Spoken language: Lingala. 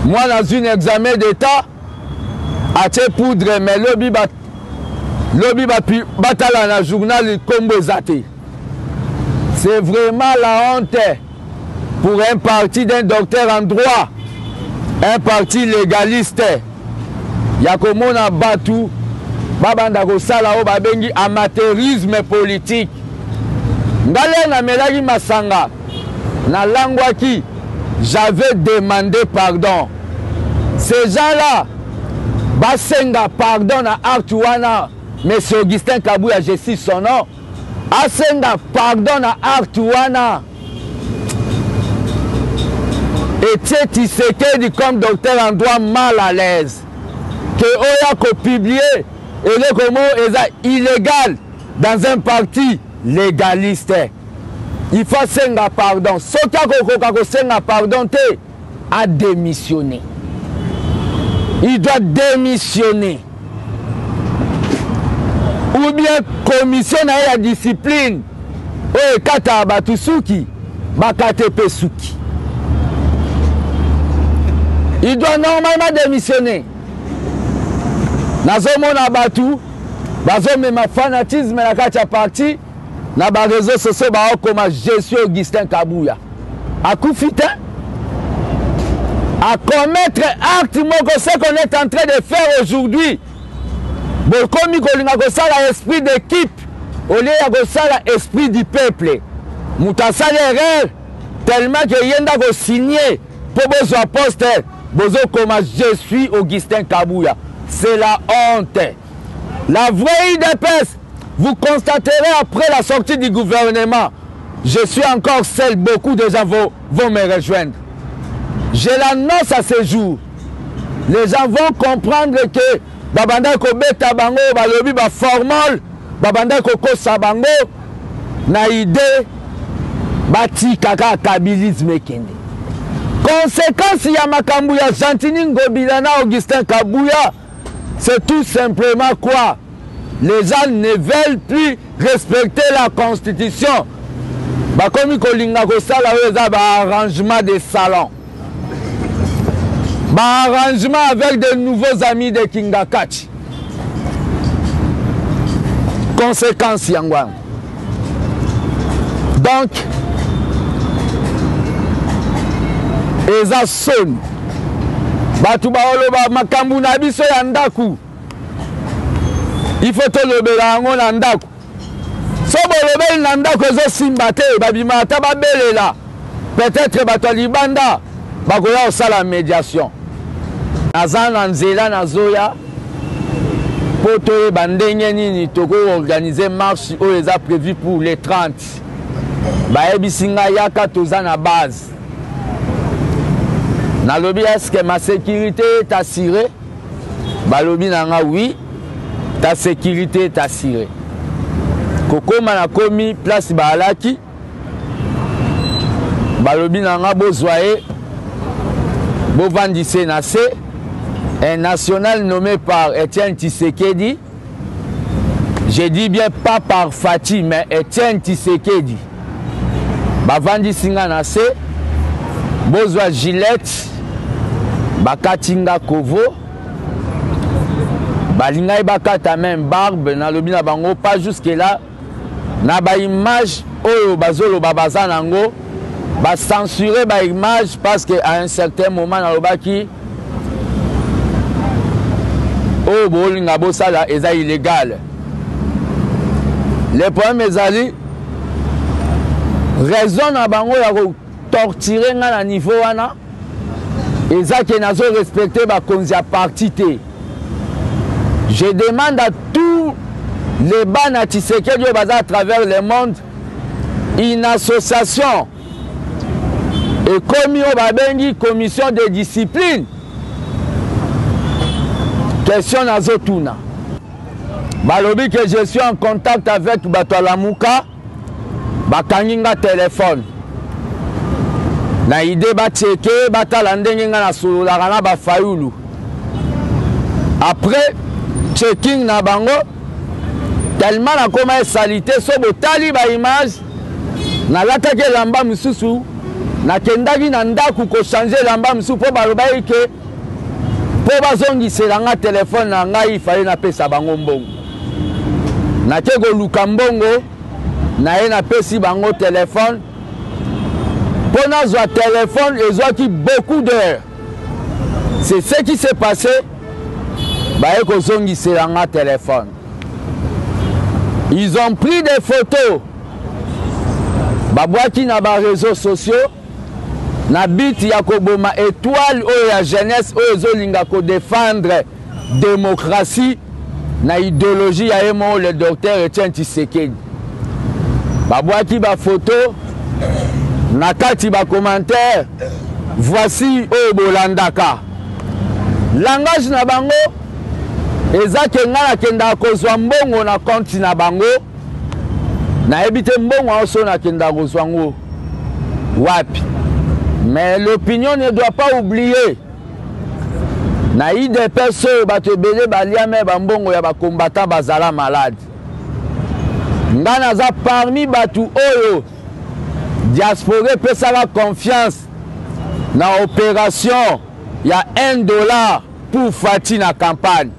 Mwana azwi na examen d'Etat, atie poudre mais lobi ba lobi batala na journal kombo eza te. C'est vraiment la honte pour un parti d'un docteur en droit, un parti légaliste ya komona batu babanda kosala oyo babengi amateurisme politique. Nga lere namelaki masanga nalangwaki, j'avais demandé pardon. Ces gens-là basenga pardon na acte wana. Monsieur Augustin Kabuya, je cite son nom, asenga pardon na acte wana. Etie Tshisekedi comme docteur en droit mal à l'aise que oya ko publier eloko moko eza illégal dans un parti légaliste. Il faut asenga pardon. Soki akokoka kosenga pardon te, a démissionner. Il doit démissionner. Ou bien commission na ye ya discipline oyo ekataka bato suki bakate mpe suki. Il doit normalement démissionner. Nazomona bato bazomema fanatisme na kati ya parti na ba réseaux sociaux baokoma je suis Augustin Kabuya akufi te à commettre acte moko ce qu'on est en train de faire aujourd'hui bokomi kolinga kosala esprit d'équipe au lieu ya kosala esprit du peuple. Moto asali erreur tellement que ye nde akosigne mpo bozwa poste, bozokoma je suis Augustin Kabuya. C'est la honte. La vraie UDPS, vous constaterez après la sortie du gouvernement, je suis encore seul, beaucoup de gens vont me rejoindre. Je l'annonce à ce jour. Les gens vont comprendre que babanda kobeta bango, balobi ba formol, babanda kokosa bango na idée batika kaka kabilisme ekende. Conséquence ya makambo ya Gentiny Ngobila na Augustin Kabuya, c'est tout simplement quoi? Les gens ne veulent plus respecter la constitution. Bakomi kolinga kosala oyo eza ba arrangement de salon. Ba arrangement avec de nouveaux amis de Kingakati. Conséquence yango wana. Donc eza soni. Bato baoloba makambo na biso ya ndaku. Il faut tolobela yango na ndako. So bolobeli na ndako ezosimba te, babima ata babelela. Peut-être bato ya libanda bakoya kosala mediation. Naza na nzela nazoya mpo toyeba ndenge nini tokoorganize marche oyo eza prévu pour le 30. Bayebisi ngai yaka toza na base. Nalobi est-ce que ma sécurité est assurée? Balobi na nga oui, ta sécurité est assurée. Kokoma nakomi place baalaki, balobi na nga bozwa ye, bovandise na se. Un national nommé par Etienne Tshisekedi, je dis bien pas par Fatshi, mais Etienne Tshisekedi. Bavandisi nga na se, bozwa Gillette, bakati nga kovo, balingaki bakata même barbe, nalobi na bango pas jusque là, na ba image oyo bazoloba baza nango, ba censurer ba image parce que à un certain moment nalobaki oyo bolinga bosala eza illégal. Le problème ezali raison na bango ya ko torturer nga na niveau wana eza ke nazo respecter bakonzi ya parti te. Je demande à tous les bana Tshisekedi oyo baza à travers le monde une association ekomi oyo babengi commission de discipline. Question nazotuna, balobi que je suis en contact avec bato ya Lamuka, bakangi nga téléphone na idée bacheke batala ndenge nga nasololaka na bafayulu. Après checking na bango tellement nakoma esalite, so botali ba image nalataki elamba mosusu Nakendaki na ndako ko changer elamba mosusu mpo balobaki ke mpo bazongisela nga telefone na ngai ifale napesa bango mbongo. Nake koluka mbongo naye napesi bango telefone mpo nazwa telefone ezwaki beaucoup d'heures. C'est ce qui s'est passé. Baye kozongisela nga telefone. Ils ont pris des photos. Babwaki na ba réseaux sociaux na but ya koboma étoile oyo ya jeunesse oyo ezolinga kodefendre démocratie na idéologie ya ye moko le docteur Etienne Tshisekedi. Babwaki ba photo na kati ba commentaire voici oyo bolandaka langage na bango eza ke ngai nakendaka kozwa mbongo na compte na bango nayebi te mbongo yango so nakendaka kozwa yango wapi mais l'opinion ne doit pas oublier na udps oyo bato ebele balia me bambongo ya bacombattant bazala malade ngai naza parmi bato oyo diaspora epesaka confiance na opération ya 1 dollar pour Fatshi na campagne.